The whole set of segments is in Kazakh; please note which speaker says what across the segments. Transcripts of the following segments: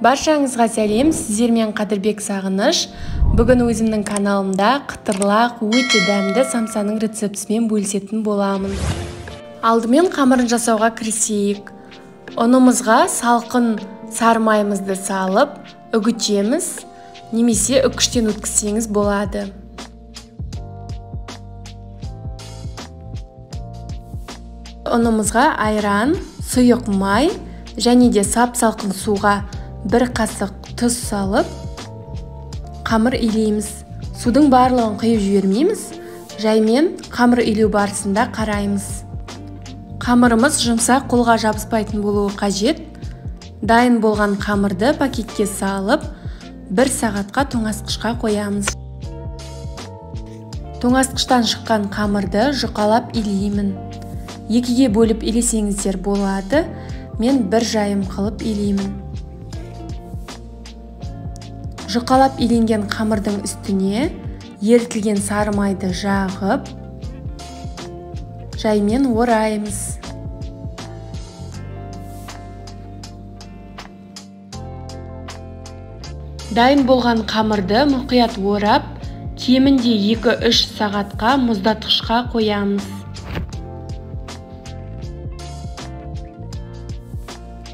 Speaker 1: Баршаңызға сәлем, сіздермен Қадырбек Сағыныш. Бүгін өзімнің каналымда қытырлақ өте дәмді самсаның рецептісімен бөлісетін боламын. Алдымен қамырын жасауға кірісейік. Ұнымызға салқын сары майымызды салып, үгітеміз, немесе үкіштен өткізсеңіз болады. Ұнымызға айран, сұйық май және де сап-салқын суға бір қасық тұз салып, қамыр илейміз. Судың барлығын құйып жібермейміз, жаймен қамыр илеу барысында қараймыз. Қамырымыз жұмсақ, қолға жабыспайтын болуы қажет. Дайын болған қамырды пакетке салып, бір сағатқа тоңазытқышқа қоямыз. Тоңазытқыштан шыққан қамырды жұқалап илеймін. Екіге бөліп илесеңіздер болады, мен бір жайым қылып илеймін. Жұқалап иленген қамырдың үстіне ерітілген сары майды жағып, жаймен ораймыз. Дайын болған қамырды мұқият орап, кемінде 2-3 сағатқа мұздатқышқа қоямыз.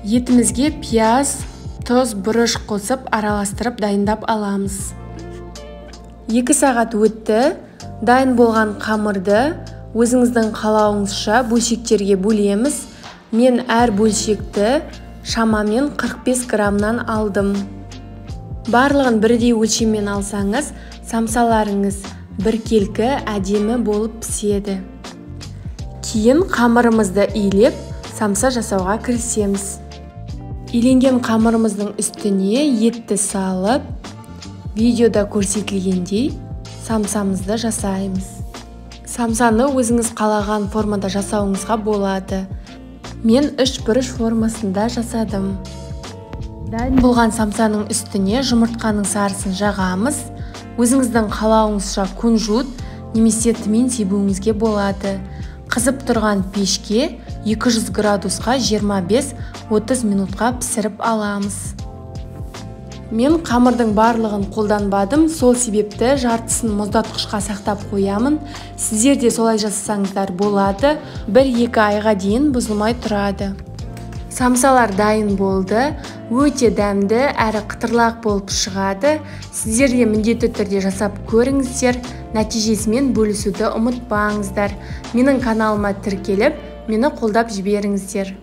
Speaker 1: Етімізге пияз, тұз, бұрыш қосып араластырып дайындап аламыз. 2 сағат өтті. Дайын болған қамырды өзіңіздің қалауыңызша бөлшектерге бөлеміз. Мен әр бөлшекті шамамен 45 граммнан алдым. Барлығын бірдей өлшеммен алсаңыз, самсаларыңыз біркелкі әдемі болып піседі. Кейін қамырымызды илеп, самса жасауға кірісеміз. Иленген қамырымыздың үстіне етті салып, видеода көрсетілгендей самсамызды жасаймыз. Самсаны өзіңіз қалаған формада жасауыңызға болады. Мен үш бұрыш формасында жасадым. Дайын болған самсаның үстіне жұмыртқаның сарысын жағамыз. Өзіңіздің қалауыңызша кунжут немесе тмин себуіңізге болады. Қызып тұрған пешке 200 градусқа 25-30 минутқа пісіріп аламыз. Мен қамырдың барлығын қолданбадым, сол себепті жартысын мұздатқышқа сақтап қоямын. Сіздер де солай жасасаңыздар болады. 1-2 айға дейін бұзылмай тұрады. Самсалар дайын болды. Өте дәмді әрі қытырлақ болып шығады. Сіздер де міндетті түрде жасап көріңіздер. Нәтижесімен бөлісуді ұмытпаңыздар. Менің каналыма тіркеліп, мені қолдап жіберіңіздер.